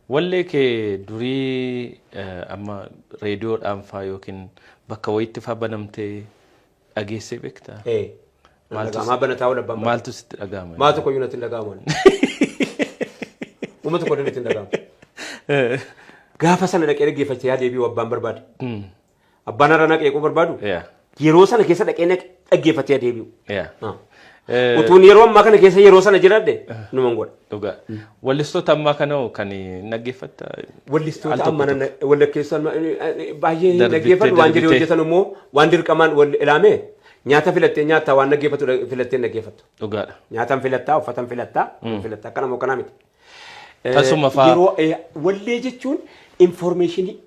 Wallee kee durii amma reediyoodhaan faa yookiin bakka wayitti faa banamtee dhageessee beektaa? Ee. Maaltu Dhaga'amaa banataa ol abbaan barbaadu. Maaltu sitti dhaga'ama? Maa tokko iyyuu natti hin dhaga'amu ani. Uma tokko illee natti hin dhaga'amu. Gaafa sana dhaqee dhaggeeffachaa yaa deebi'u abbaan barbaade. Abbaan har'a na qeequu barbaadu yeroo sana keessa dhaqee na dhaggeeffatee yaa deebi'u. Yaa. Ah. Utuun yeroo ammaa kana keessa yeroo sana jiraadhe numan godha. Dhugaa. Wallistoota ammaa kana hoo kan dhaggeeffatta? Al Wallistoota tokko amma tokko. walakkeessa baay'ee hin Darbitee dhaggeeffadhu waan jedhee darbitee. hojjetan immoo waan dirqamaan wal ilaame nyaata filattee nyaata waan dhaggeeffatu filattee hin dhaggeeffattu. Dhugaadha. Nyaatan filattaa uffatan filattaa filattaa akkana moo akkanaa miti. Tasuma faa- Yeroo wallee jechuun informeeshinii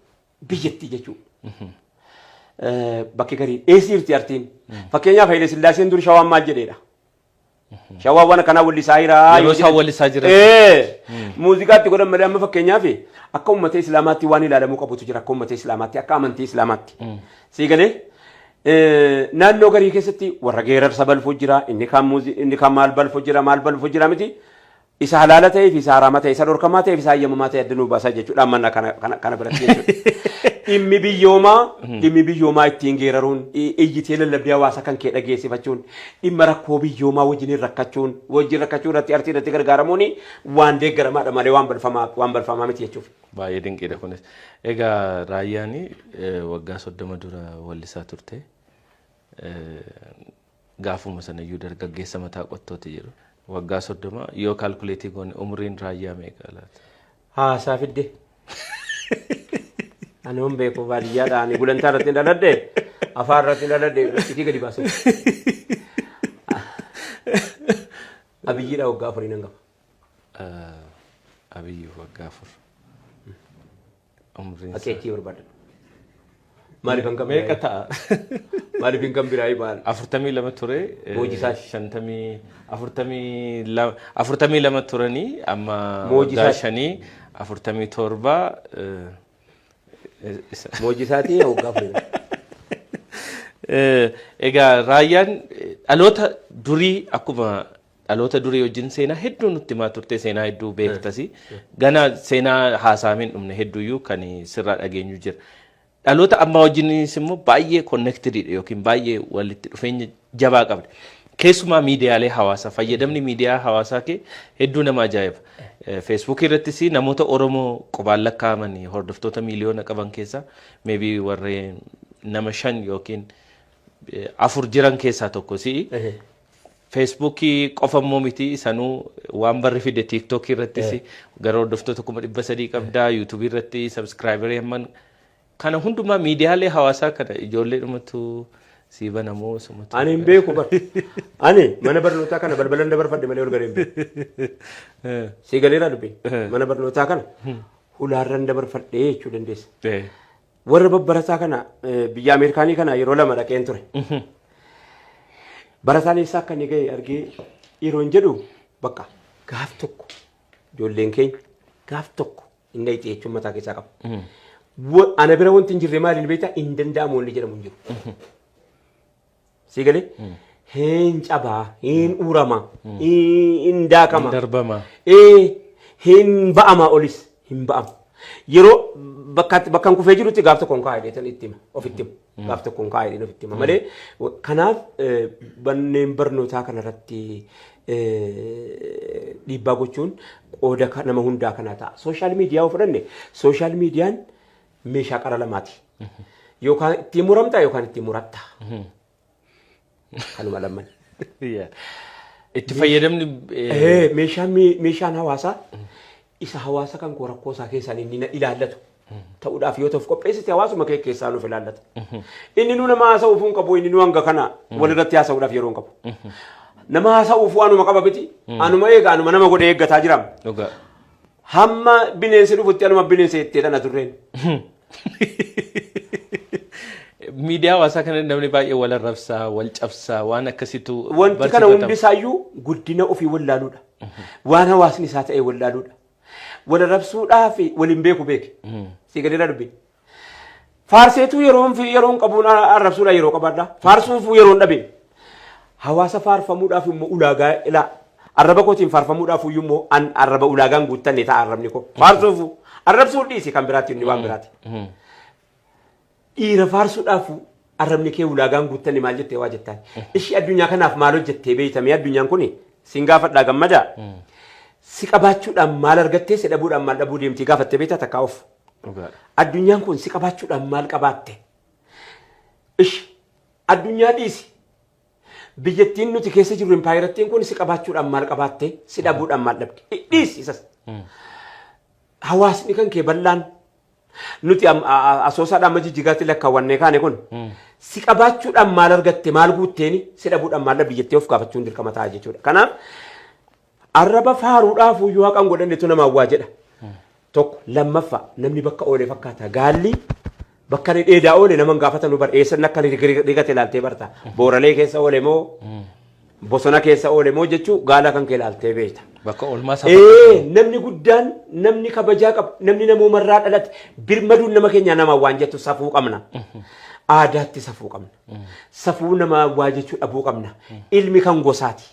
biyyattii jechuudha. Bakki garii eessa jirti artiin? Fakkeenyaaf Haile Sillaaseen dur shawaan maal jedheedha? Shawaan waan akkanaa wallisaa jira. Yeroo isaan wallisaa jiran. Muuziqaatti godhan malee amma fakkeenyaaf akka uummata Islaamaatti waan ilaalamuu qabutu jira akka uummata Islaamaatti akka amantii Islaamaatti. Sii galee naannoo garii keessatti warra geerarsa balfu jira inni kaan inni kaan maal balfu jira maal balfu jira miti. Isa halaala ta'ee fi isa haraama ta'e, isa dhorkamaa ta'ee fi isa hayyamamaa ta'e adda nuu baasaa jechuudha ammanna kana kana kana biratti jechuudha. Dhimmi biyyoomaa dhimmi biyyoomaa ittiin geeraruun iyyitee lallabdee hawaasa kan kee dhageessifachuun dhimma rakkoo biyyoomaa wajjin rakkachuun wajjin rakkachuu irratti artii irratti gargaaramuun waan deeggaramaadha malee waan balfamaa waan balfamaa miti jechuuf. Baay'ee dinqiidha kunis. Egaa Raayyaan waggaa 30 dura wallisaa turte. Gaafuma sanayyuu dargaggeessa mataa qottooti jedhu. Waggaa 30 yoo kaalkuleetii goone umriin Raayyaa meeqa laata? Haasaa fidde. Ani hin beeku baadiyyaadha. Ani gulantaa irratti hin dhaladhe. Afaan irratti hin dhaladhe. Itti gadi baasee. Abiyyiidha waggaa afuriin hangafa. Abiyyi waggaa 4. Umriin isaa. Akeekii barbaadan. Maaliif hangam Meeqa ta'a? Maaliif hangam biraa baal? 42 ture. Mooji isaati. Shantamii 42 42 turanii amma Mooji waggaa isaati. shanii 47 isa. Mooji isaatii waggaa afurii. Egaa Raayyaan dhaloota durii akkuma dhaloota durii wajjin seenaa hedduu nutti himaa turte seenaa hedduu beektasi. Ganaa seenaa haasaamee hin dhumne hedduuyyuu kan sirraa dhageenyu jira. Dhaloota ammaa wajjinis immoo baay'ee connected dha yookiin baay'ee walitti dhufeenya jabaa qabda. Keessumaa miidiyaalee hawaasaa fayyadamni miidiyaa hawaasaa kee hedduu nama ajaa'iba. Feesbuukii irrattis namoota Oromoo qubaan lakkaa'aman hordoftoota miiliyoona qaban keessaa maybe warreen nama 5 yookiin 4 jiran keessaa tokko si'i. Feesbuukii qofa immoo miti sanuu waan barri fide tiiktookii irrattis gara hordoftoota 300,000 qabdaa yuutuubii irratti sabskraayibarii hamman kana hundumaa miidiyaalee hawaasaa kana ijoollee dhumatu sii banamoo sumatu. Ani hin beeku bar. Ani mana barnootaa kana balbalan dabarfadhe malee ol galee hin beeku. Sii galeeraa dubbiin. Mana barnootaa kana hulaarran dabarfadhe jechuu dandeessa. Warra babbarataa kana biyya Ameerikaanii kana yeroo lama dhaqeen ture. Barataan eessaa akka inni ga'e argee yeroo hin jedhu bakka gaaf tokko ijoolleen keenya gaaf tokko hin dhayxi jechuun mataa keessaa qaba. Ana bira wanti hin jirre maaliin beektaa hin danda'amu wanni jedhamu hin jiru. Sii galee? Hin cabaa, hin urama, hin daakama. Hin darbama. Ee, hin ba'ama olis hin ba'ama. Yeroo bakka bakkan kufee jirutti gaaf tokkoon kaa'e jedheen itti hima, ofitti hima. Gaaf tokkoon kaa'e jedheen ofitti hima malee kanaaf manneen barnootaa kanarratti dhiibbaa gochuun qooda nama hundaa kanaa ta'a. Sooshaal miidiyaa yoo fudhanne sooshaal miidiyaan meeshaa qara lamaati. Yookaan ittiin muramta yookaan ittiin muratta. Kanuma lamman. Itti fayyadamni Meeshaan meeshaan hawaasaa isa hawaasa kan koo rakkoo isaa keessaan inni na ilaallatu ta'uudhaaf yoo ta'uuf qopheessite hawaasuma kee keessaa nuuf ilaallata. Inni nu nama haasa'uuf hin qabu inni nu hanga kana walirratti haasa'uudhaaf yeroo hin qabu. Nama haasa'uuf waanuma qaba miti. Anuma eega anuma nama godhee eeggataa jiraam. Dhugaa. Hamma bineensi dhufutti anuma bineensa jettee dhana turreen. Miidiyaa hawaasaa kana namni baay'ee wal arrabsaa, wal cabsaa, waan akkasiitu Wanti kana barsiifatama. hundi isaayyuu guddina ofii wallaaluudha. Waan hawaasni isaa ta'e wallaaluudha. Wal arrabsuudhaa fi wal hin beeku beeki. Sii galeera dubbiin. Faarseetuu yeroon fi yeroon qabuun arrabsuudhaa yeroo qabaadha. Faarsuufuu yeroon dhabe. Hawaasa faarfamuudhaaf immoo ulaagaa ilaa. Arraba kootiin faarfamuudhaaf iyyuu immoo an arraba ulaagaan guuttanne ta'a arrabni koo. Faarsuufu arrabsuu dhiisi kan biraatti inni waan biraati. Dhiira faarsuudhaaf arrabni kee ulaagaan guuttanne maal jettee waa jettaan. Ishii addunyaa kanaaf maal hojjettee beeytamee addunyaan kuni siin gaafadhaa gammadaa. Si qabaachuudhaan maal argattee si dhabuudhaan maal dhabuu deemtii gaafattee beektaa takkaa of. Dhugaadha. Addunyaan kun si qabaachuudhaan maal qabaatte? Ishi addunyaa dhiisi. Biyyattiin nuti keessa jirru impaayerattiin kun si qabaachuudhaan maal qabaatte? Si dhabuudhaan maal dhabde? Dhiisi isas. Hawaasni kan kee bal'aan nuti Asoosaadhaan amma Jijjigaatti lakkaawwannee kaane kun si qabaachuudhaan maal argatte maal guutteeni si dhabuudhaan maal dhabde jettee of gaafachuun dirqama ta'a jechuudha. Kanaaf arraba faaruudhaaf iyyuu haqan godhannetu namaan waa jedha. Tokko lammaffaa namni bakka oole fakkaata. Gaalli bakka inni dheedaa oole nama hin gaafatanu bar eessan akka inni rigate ilaaltee barta. Booralee keessa oole moo bosona keessa oole moo jechuu gaala kan kee ilaaltee beekta. Bakka oolmaa isaa Ee namni guddaan namni kabajaa qabu namni namoomarraa dhalate birmaduun nama keenya nama waan jettu safuu qabna. Aadaatti safuu qabna. Safuu nama waa jechuu dhabuu qabna. Ilmi kan gosaati.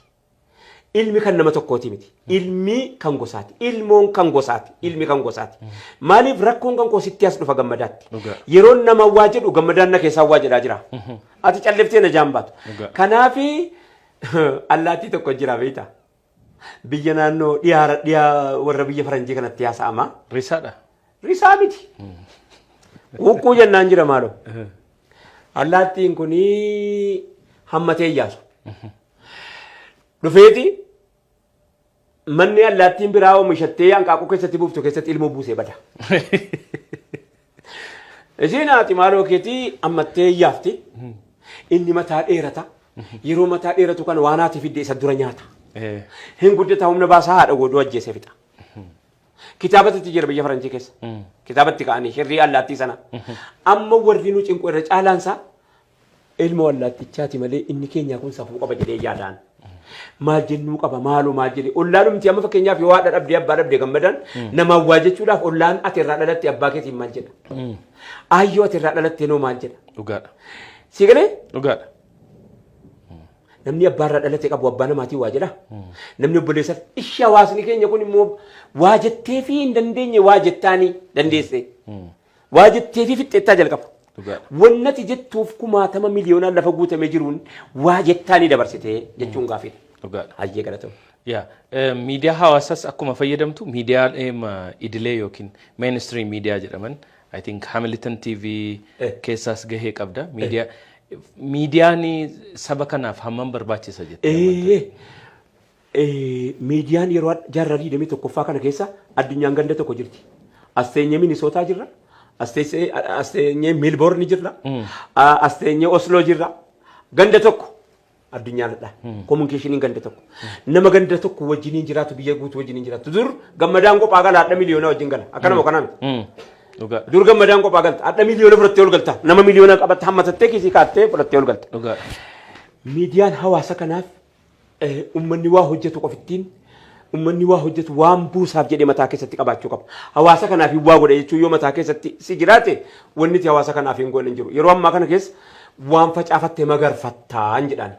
Ilmi kan nama tokkooti miti. Ilmi kan gosaati. Ilmoon kan gosaati. Ilmi kan gosaati. Maaliif rakkoon kan koo sitti as dhufa gammadaatti. Dhugaa. Yeroon nama waa jedhu gammadaan na keessaa waa jedhaa jira. Ati calliftee na jaan baatu. Dhugaa. Kanaafi allaattii tokko jira beektaa. Biyya naannoo dhiyaa dhiyaa warra biyya faranjii kanatti haasa'ama. Risaadha. Risaa miti. Quuqquu jennaan jira maaloo. Allaattiin kunii hammatee iyyaasu. Dhufeeti manni allaattiin biraa oomishattee hanqaaquu keessatti buuftu keessatti ilmoo buusee bada. Isiin haati maaloo keetii ammattee iyyaafti. Inni mataa dheerata. Yeroo mataa dheeratu kana waan haati fidde isa dura nyaata. Hin guddata humna baasaa haadha goduu ajjeesee fixa. Kitaabatti jira biyya faranjii keessa. Kitaabatti ka'anii hirrii allaattii sana. Amma warri nu cinqu irra caalaansaa ilma wallaattichaati malee inni keenyaa kun safuu qaba jedhee yaadaan. Maal jennuu qaba maaloo maal jedhee ollaanumti amma fakkeenyaaf yoo haadha dhabdee abbaa dhabdee gammadan namaan waa jechuudhaaf ollaan ati irraa dhalatte abbaa keetiin maal jedha. Aayyoo ati irraa dhalatte noo maal jedha. Dhugaadha. Si galee Dhugaadha. Namni abbaa irraa dhalate qabu abbaa namaatiin waa jedha. Namni obboleessa ishee hawaasni keenya kun immoo waa jettee fi hin dandeenye waa jettaanii dandeesse. Waa jettee fi fixxeettaa jalqaba. Dhugaadha. Wannati jettuuf kumaatama miliyoonaan lafa guutamee jiruun waa jettaanii dabarsitee jechuun gaafiidha. Dhugaadha. Hayyee galatoom. Yaa miidiyaa hawaasaas akkuma fayyadamtu miidiyaa idilee yookiin mainstream miidiyaa jedhaman, I think Hamilton TV keessaas gahee qabda. Miidiyaan saba kanaaf hammam barbaachisa jettee? Miidiyaan yeroo jaarraa 21ffaa kana keessa addunyaan ganda tokko jirti. As teenyee Minisootaa jirra. As teenyee Meelboorni jirra. As teenyee Osloo jirra. Ganda tokko addunyaadha. Communicationiin ganda tokko. Nama ganda tokko wajjiniin jiraatu biyya guutuu wajjiniin jiraatu. Dur gammadaan kophaa gala hadha miliyoona wajjin gala. Akkanuma kanaa miti. Dhugaadha. Dur gammadaan kophaa galta. Hadha miliyoona fudhattee ol galta. Nama miliyoona qabatte hammatattee kiisii kaattee fudhattee ol galta. Dhugaadha. Miidiyaan hawaasa kanaaf uummanni waa hojjetu qofittiin uummanni waa hojjetu waan buusaaf jedhee mataa keessatti qabaachuu qaba. Hawaasa kanaaf hin waa godhe jechuun yoo mataa keessatti si jiraate wanni itti hawaasa kanaaf hin goone hin jiru. Yeroo ammaa kana keessa waan facaafatte magarfattaan jedhaan.